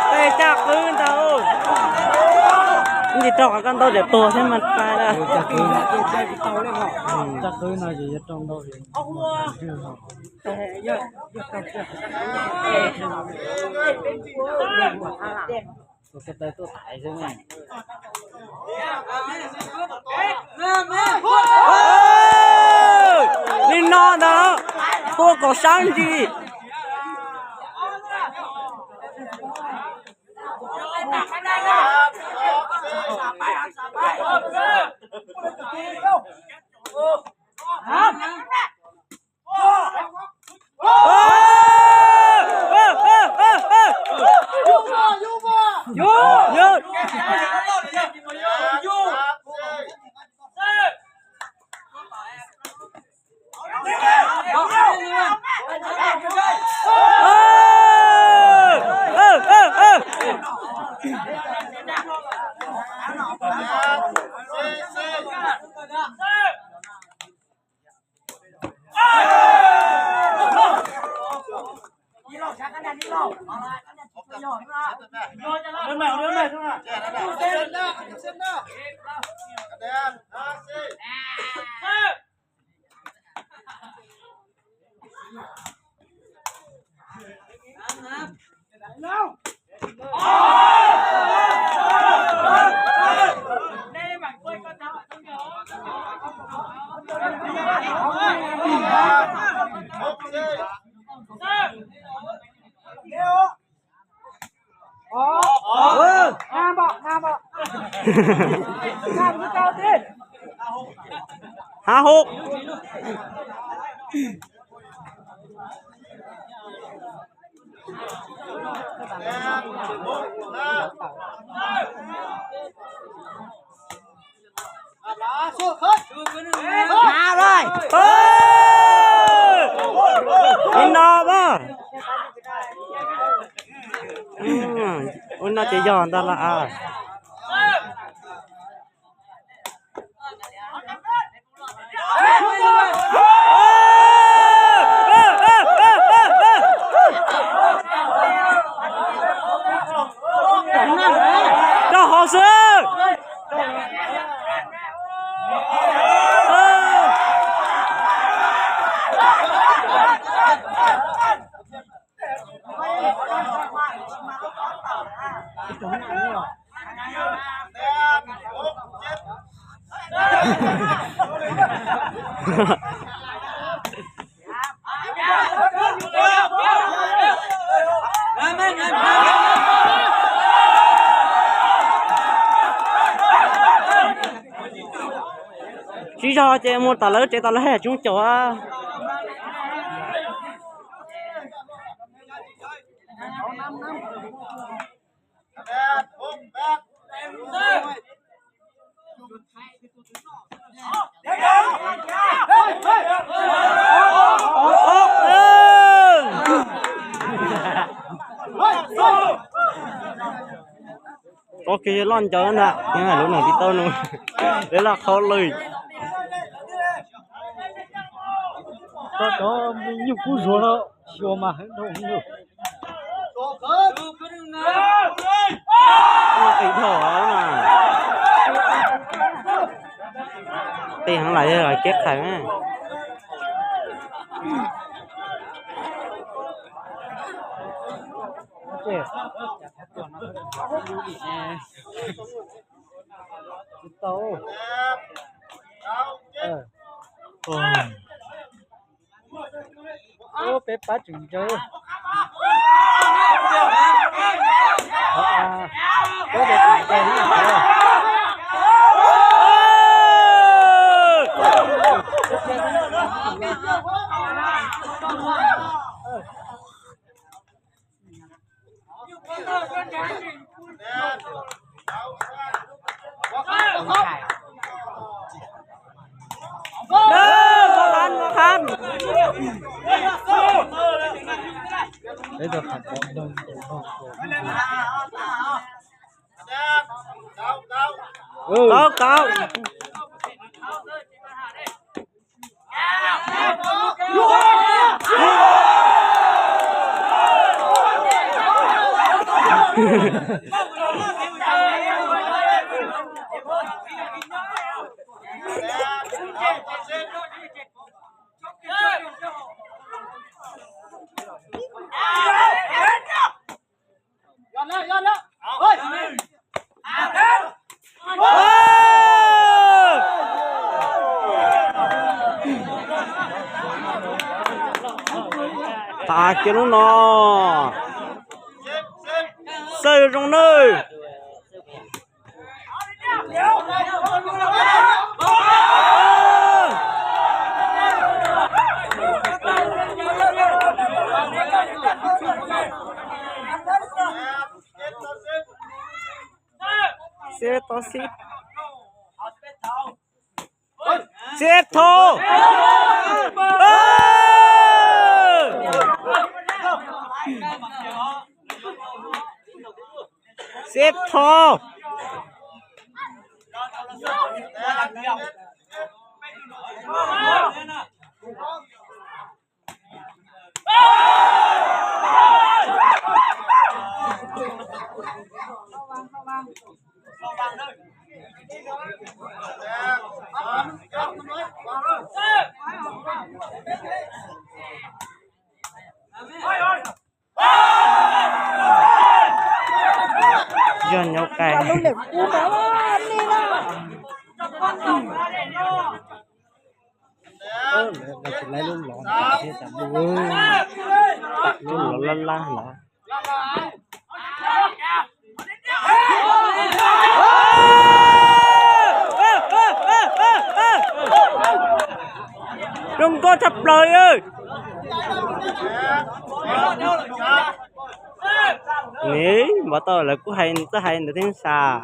Tej caj qwb ntau. Ntsis rau qhov koj ntau tias tuag thiab mas pai. Caj qwb no ces yuav rau ntau. Tus ko taw tuaj thaiv xwb ne. Li no ntag, tua kom sab ntsis. Hab hub. Li no mas. Ua no ces yog ntag las. Rau hauv xwb. Tsis zog ces mus tom lawv tsev tom lawv tsuas caum. Koj kiag loj ncaws ntag, lub neej tsis tau no, lawv laj qhov lawm. Koj cov me nyuj kub zuag no, xyuas mas heev dhau heev. Qis dhau mas. Qis heev lawm yog kiab qhaws na. Tsis tau. Peb pab tseem ncaws. Báo cáo. Tas kiag lub no. Xawb zoo nawb. Xib tau xib. Xib tho. Xib tho. Yog nyob kais. Lawv tsis laib lub lov ntawd thiab tas lub, lub lov lab lab los. Zoo nkauj tshaj plaws. Niv, npov tau lawv kuj hais txawj hais ntawd thiab sas.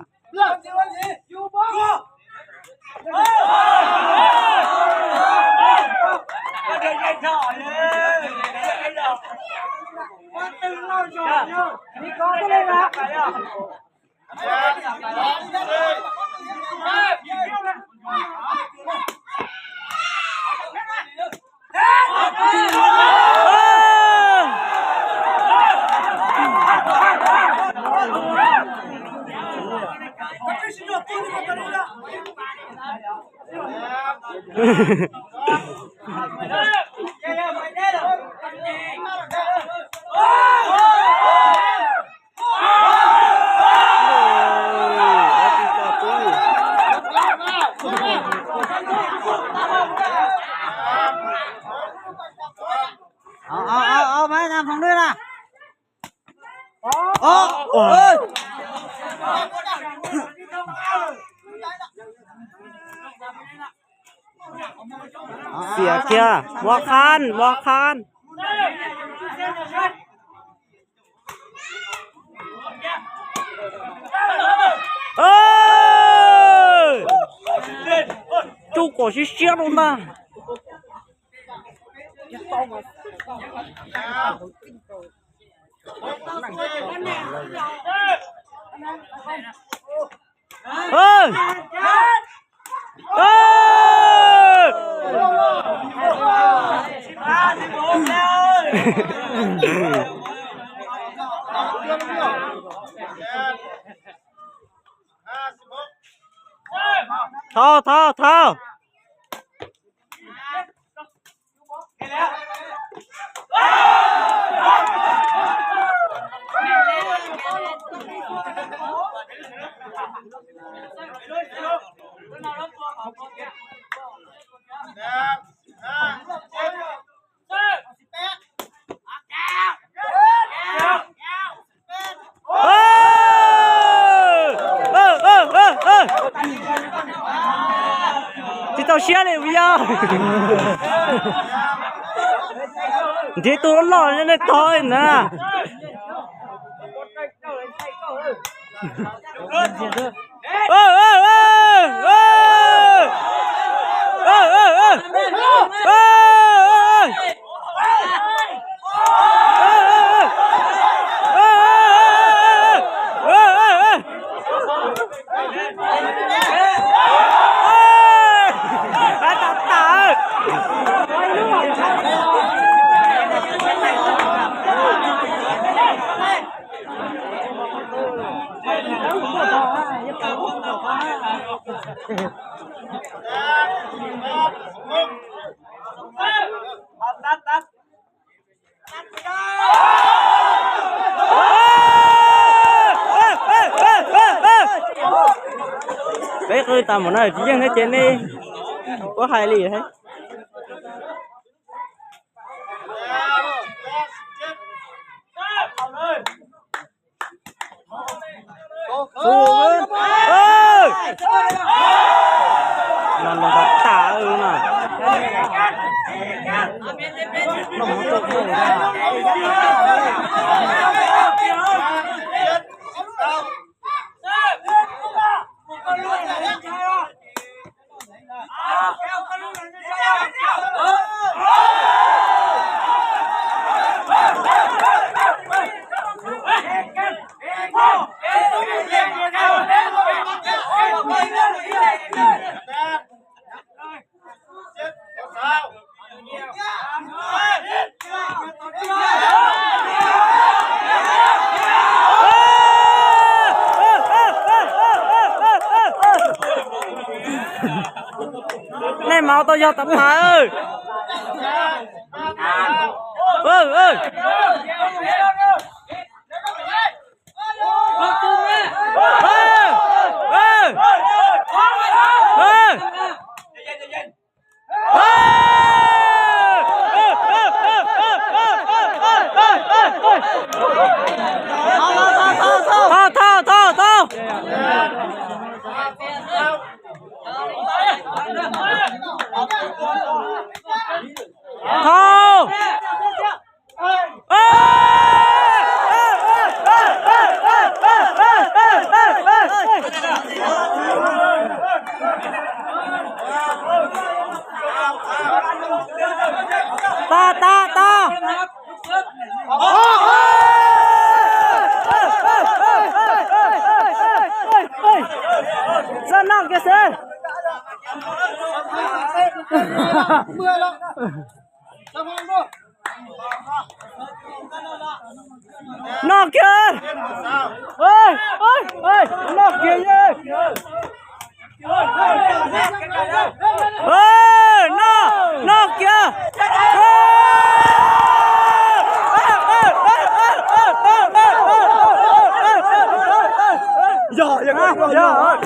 Xiam kiag, Võ Khanh, Võ Khanh. Kuv kom siab siab rau ntag. Thau, thau, thau. Tsis tau siab li yog. Nrhiav tus loj nej tog na. Peb qw tas mus na, tsis yeej thiab ces nej puab hais li thiab. Los los tas tas na. Nej mas tau yog tas tas. Thau, thau, thau, thau. Thau. Tas tas tas. Xav noj kiag xwb. Noj kiag. Noj kiag. Noj, noj kiag. Yog, yog, yog.